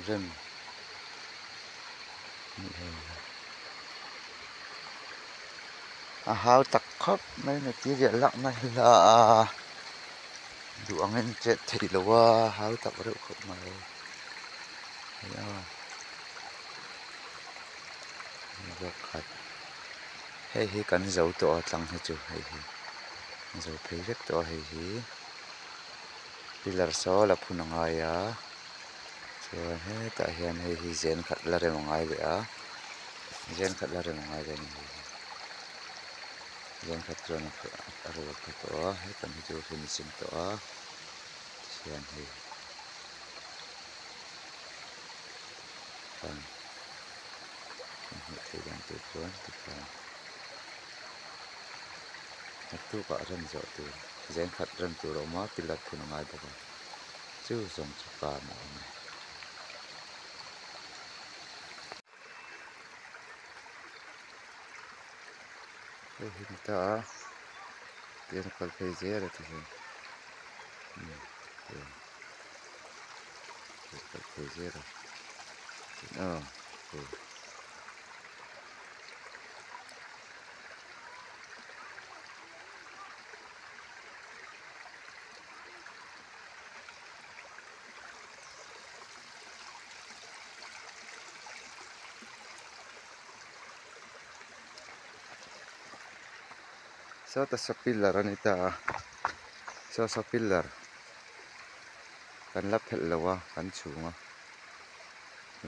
Rem ni hei a hau tak khawp mai material lakna hi la a duh angin chet theih loh a hau tak reuh khawp mai hei a khat hei hi kan zo tawh a tlang hi chu hei hi zo phei vek tawh a hei hi pillar saw la phun a ngai a. Chuan hetah hian hei hi zen khat la rem a ngai leh a zen khat la rem a ngai leh a ni hei hi zen khat chuan a rual kha tawh a hetam hi chu a finishing tawh a tihian hei khan kan hmuh theih dan tur chuan tikhan naktukah rem zawh tur zen khat rem tur a awm a pillar phun a ngai bawk a. Chu zawng chu kan a awm e. Hei hi ni ta a tihian a kal phei zel a tihian umm tihian a kal phei zel a aw hei. Sawta saw pillar a ni ta a saw saw pillar kan la phelh lo a kan chhung a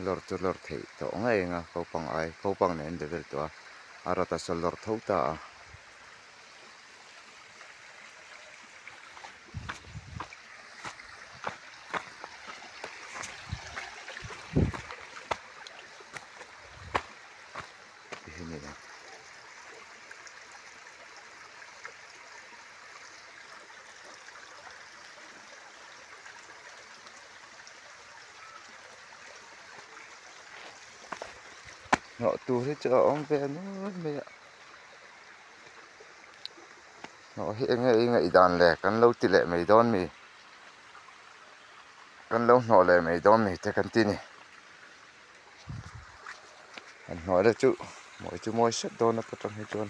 lawr chu lawr theih tawh ngei ang a kopang ai kopang nen an level tawh a a rawt a saw lawr tho ta a. Hnawh tur hi chu a awm ve nual mai a. Hnawh hi enge i ngaih dan le kan lo ti leh mai dawn mi kan lo hnawh leh mai dawn mi te kan ti ni han hnawh leh chu mawi chu mawi sep dawn a patang hi chuan.